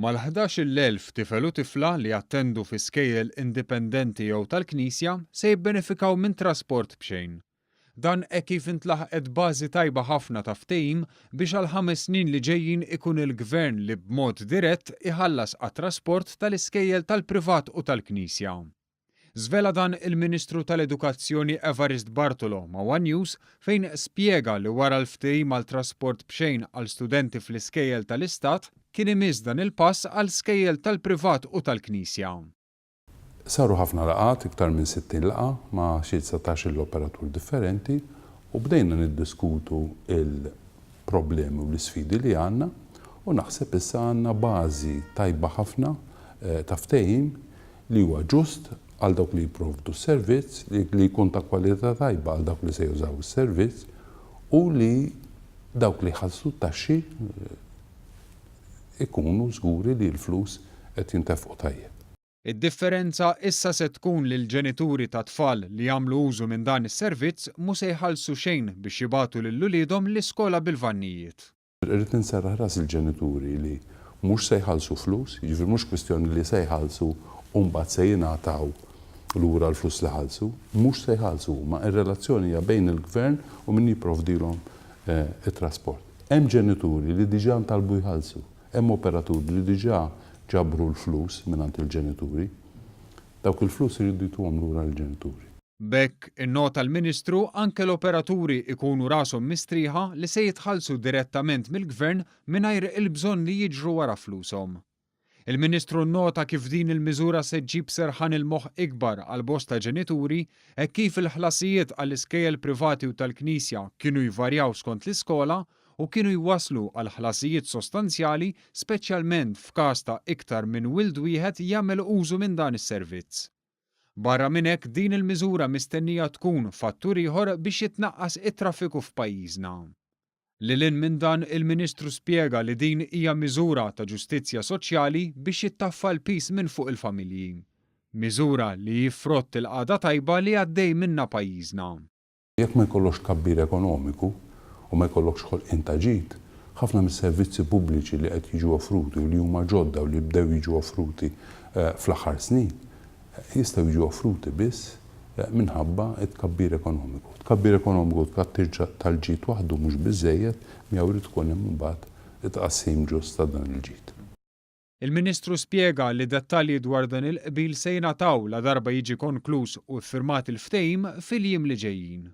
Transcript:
Mal-11,000 tifel u tifla li jattendu fi skejjel indipendenti jew tal-Knisja se jibbenefikaw minn trasport b'xejn. Dan hekk kif intlaħqet bażi tajba ħafna ta' ftehim biex għall-ħames snin li ġejjin ikun il-Gvern li b'mod dirett iħallas għat-trasport tal-iskejjel tal-privat u tal-Knisja. Żvela dan il-Ministru tal-Edukazzjoni Evarist Bartolo ma' one News fejn spjega li wara l-ftehim għal trasport b'xejn għal studenti fl-iskejjel tal-Istat, kien imiss dan il-pass għal skejjel tal-privat u tal-Knisja. Saru ħafna laqgħat, iktar minn 60 laqgħa ma' xi 19-il operatur differenti u bdejna niddiskutu l-problemi u l-isfidi li għandna u naħseb issa għandna bażi tajba ħafna ta' ftehim li huwa ġust għal dawk li jipprovdu s-servizz, li jkun ta' kwalità tajba għal dawk li se jużaw is-servizz u li dawk li jħallsu t-taxxi ikunu żguri li l-flus qed jintefqu tajjeb. Id-differenza issa se tkun li l-ġenituri ta' tfal li jagħmlu użu minn dan is-servizz mhu se jħallsu xejn biex jibagħtu lil uliedhom l-iskola bil-vannijiet. Irrid inserraħ ras il-ġenituri li mhux se jħallsu flus, jiġifieri mhux kwistjoni li se jħallsu u mbagħad se jingħataw lura l-flus li ħallsu. Mhux se jħallsu huma, ir-relazzjoni hija bejn il-Gvern u min jipprovdilhom it-trasport. Hemm ġenituri li diġà ntalbu jħallsu, hemm operaturi li diġà ġabru l-flus mingħand il-ġenituri. Dawk il-flus iridu jtuhom lura lill-ġenituri. B'hekk, innota l-Ministru, anke l-operaturi jkunu rashom mistrieħa li se jitħallsu direttament mill-Gvern mingħajr il-bżonn li jiġru wara flushom. Il-Ministru nnota kif din il-miżura se ġġib serħan il-moħħ ikbar għal bosta ġenituri hekk kif il-ħlasijiet għall-iskejjel privati u tal-Knisja kienu jvarjaw skont l-iskola u kienu jwasslu għal ħlasijiet sostanzjali speċjalment f'każ ta' iktar minn wild wieħed jagħmel użu minn dan is-servizz. Barra minn hekk din il-miżura mistennija tkun fattur ieħor biex jitnaqqas it-traffiku f'pajjiżna. Lil hinn minn dan il-Ministru spjega li din hija miżura ta' ġustizzja soċjali biex jittaffa l-piż minn fuq il-familji. Miżura li hi frott il-qagħda tajba li għaddej minnha pajjiżna. Jekk ma jkollokx tkabbir ekonomiku u ma jkollokx ħolqien ta' ġid, ħafna mis-servizzi pubbliċi li qed jiġu offruti u li huma ġodda u li bdew jiġu offruti fl-aħħar snin, jistgħu jiġu offruti biss minħabba t-tkabbir ekonomiku. Tkabbir ekonomiku u tkattir tal-ġid waħdu mhux biżżejjed, miegħu jrid ikun hemm imbagħad it-tqassim ġust ta' dan il-ġid. Il-Ministru spjega li dettalji dwar dan il-qbil se jingħataw ladarba jiġi konkluż u ffirmat il-ftehim fil-jiem li ġejjin.